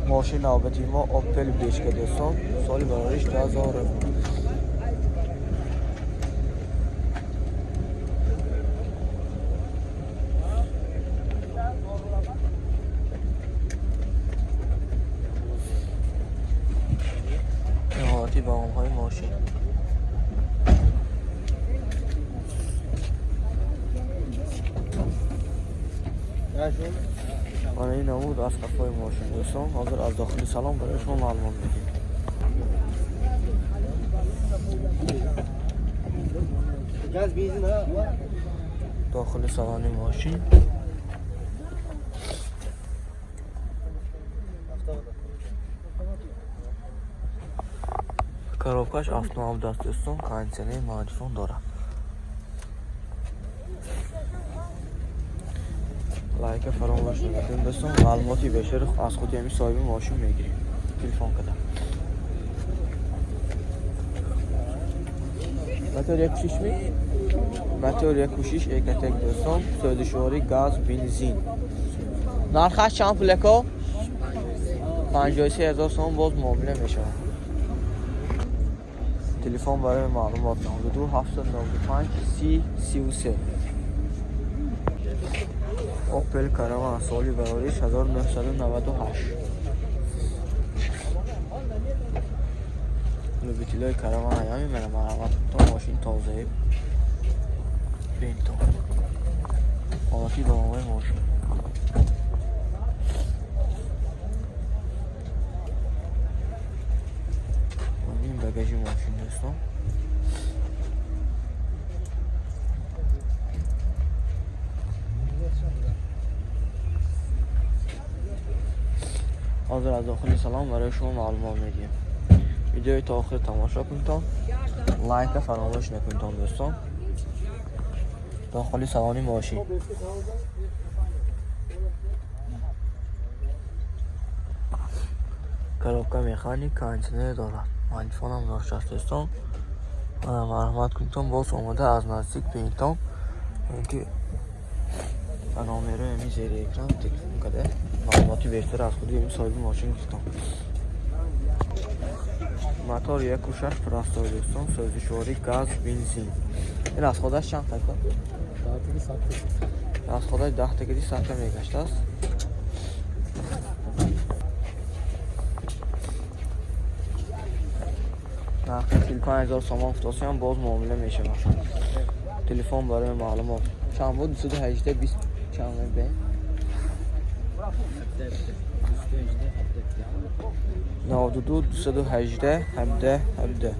Мошини навбати мо Opel Бечка, дӯстон, соли барориш 2000. Ин ҳолати балонҳои мошин. Мана ин намуд аз қафои мошин, дӯстон. Ҳозир аз дохили салон барои шумо маълумот медиҳем. Gaz benzin ha. Дохили салони мошин. Коробкаш автомобил аст, дӯстон, кондитсионер, магнитофон дорад. Лайка фаромӯш накунед, дӯстон. Маълумоти бештар аз худи ҳамин соҳиби мошин мегирем. Телефон када. Мотор як шиш ми? Мотор як шиш Ecotec, дӯстон, сӯзишворӣ газ, бензин. Нархаш чанд пул, ако? 53 ҳазор сомон, боз муомила мешавад. Телефон барои маълумот 92 795 30 33. Opel Caravan, соли барориш 1998. Любителои Caravан аями мена марҳамат, то мошин тозаи бинто. Ҳолати балонҳои мошин. Ин багажи мошин, дӯстон. Ҳозир аз дохили салон барои шумо маълумот медиҳем. Видеои то охир тамошо кунедтон, лайка фаромӯш накунедтон, дӯстон. Дохили салони мошин. Коробка механик, кондитсионер дорад. Магнитофонам доштааст, дӯстон. Мана, марҳамат кунедтон, боз омода аз наздик бинедтон. Ки ба номерои ҳамин зери экран телефон када маълумоти бештар аз худи ҳамин соҳиби мошин гирифтон. Мотор 1.6 простой, дӯстон, сӯзишворӣ газ, бензин. Ин аз худаш чанд така? Аз худаш 10 тагиди 100 мегаштааст. Нархи 45 ҳазор сомон футосиям, боз муомила мешавад. Телефон барои маълумот чанд буд? 218 20 чанд бе? 92 218 17 17.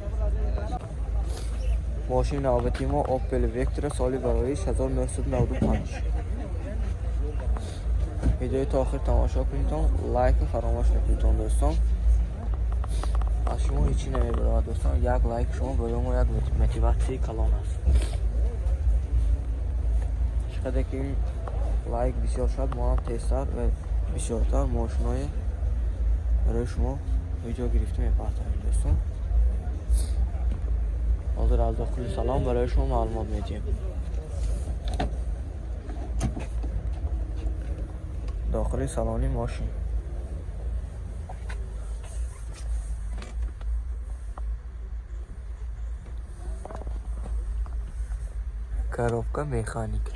Мошини навбати мо Opel Vectra, соли бароиш 1995. Видеои то охир тамошо кунедтон, лайка фаромӯш накунедтон, дӯстон. Аз шумо ҳечи намебарояд, дӯстон. Як лайк шумо барои мо як мотиватсияи калон аст. Чӣ қадар ки ин лайк бисёр шавад, мо ҳам тезтар ва бисёртар мошинои барои шумо видео гирифта мепартоем, дӯстон. Ҳозир аз дохили салон барои шумо маълумот медиҳем. Дохили салони мошин. Коробка механик.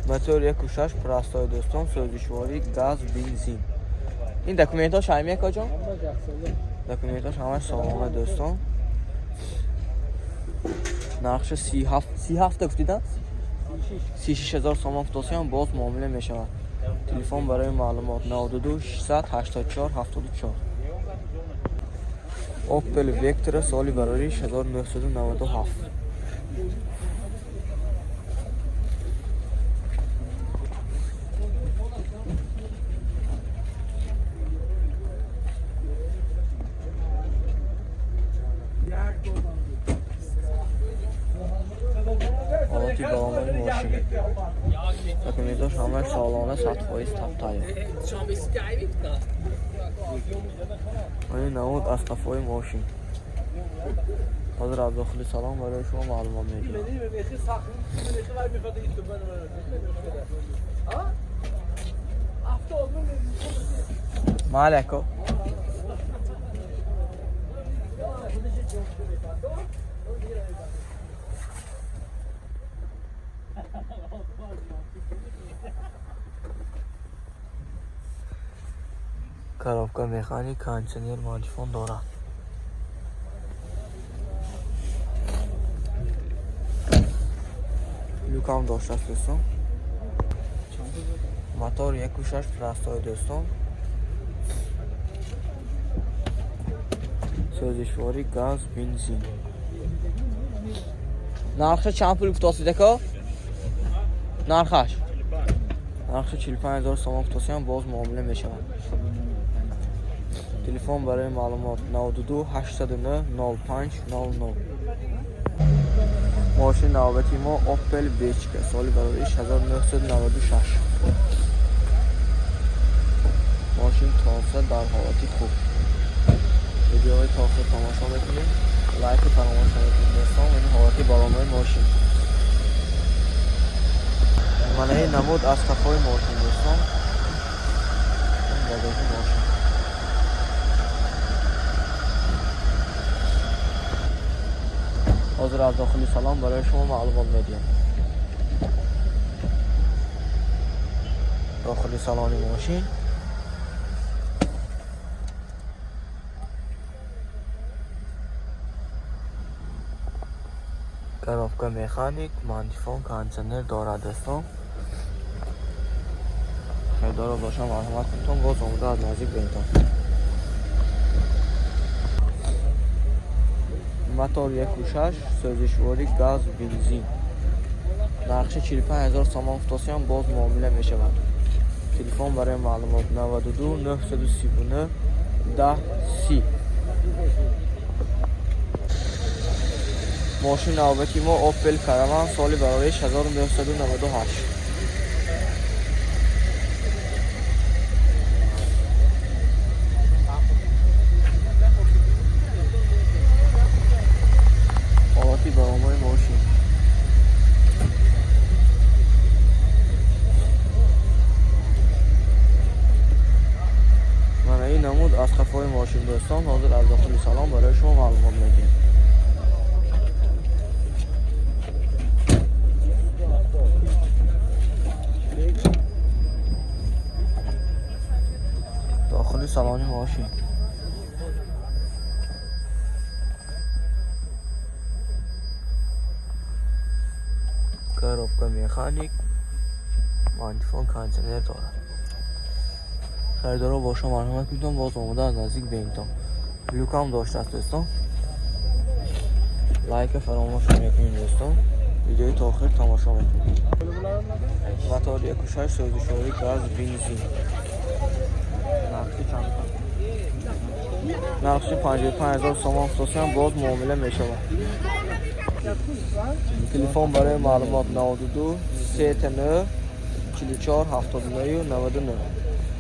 Мотор 1.6 простой, дӯстон, сӯзишворӣ газ, бензин. Ин документҳош ҳами, акоҷон? Документҳош ҳамаш солома, дӯстон. Нархша 37 та гуфтида? 36 ҳазор сомон футосиям, боз муомила мешавад. Телефон барои маълумот 92 684 74. Opel Vectra, соли барориш 1997. Ҳолати балонҳои мошин. Документҳош ҳамаш солона, 100% таптайёр. Ин намуд аз қафои мошин. Ҳозир аз дохили салон барои шумо маълумот медиҳам. Малеко. Коробка механик, кондиционер, магнитофон дорад. Люкам доштааст, дӯстон. Мотор 1.6 простой, дӯстон. Сӯзишворӣ газ, бензин. Нархи чанд пул гуфтосид, ако? Нархаш? Нархи 45 000 сомон гуфтосиям, боз муомила мешавад. Телефон барои маълумот 92 809 05 00. Мошини навбати мо Opel Vectra, соли баровариш 1996. Мошин тоза, дар ҳолати хуб. Видеои то охир тамошо мекунем, лайку фаромӯш намекунем, дӯстон. Ин ҳолати балонои мошин. Мана ин намуд аз қафои мошин, дӯстон. Ин багажи мошин. Ҳозир аз дохили салон барои шумо маълумот медиҳам. Дохили салони мошин. Коробка механик, магнитофон, кондиционер дорад, дӯстон. Харидоро бошам, марҳамат кунтон, боз омода аз наздик бинтон. Мотор 1.6, сӯзишворӣ газ, бензин. Нархи 45 000 сомон гуфтосиям, боз муомила мешавад. Телефон барои маълумот 92 939 10 30. Мошини навбати мо Opel Caravan, соли баровариш 1998. Ҳолати баромаи мошин. Мана ин намуд аз қафои мошин, дӯстон. Ҳозир аз дохили салон барои шумо маълумот медиҳем. Дохили салони мошин. Коробка механик, магнитофон, кондиционер дорад. Харидоро бошам, марҳамат кунтон, боз омода аз наздик бинтон. Люкам доштааст, дӯстон. Лайка фаромӯш намекунед, дӯстон. Видеои то охир тамошо мекунед. Мотор 1.6, сӯзишворӣ газ, бензин. Нархи чанд? Нархи 55 000 сомон гуфтосиям, боз муомила мешавад. Телефон барои маълумот 92 39 44 79 99.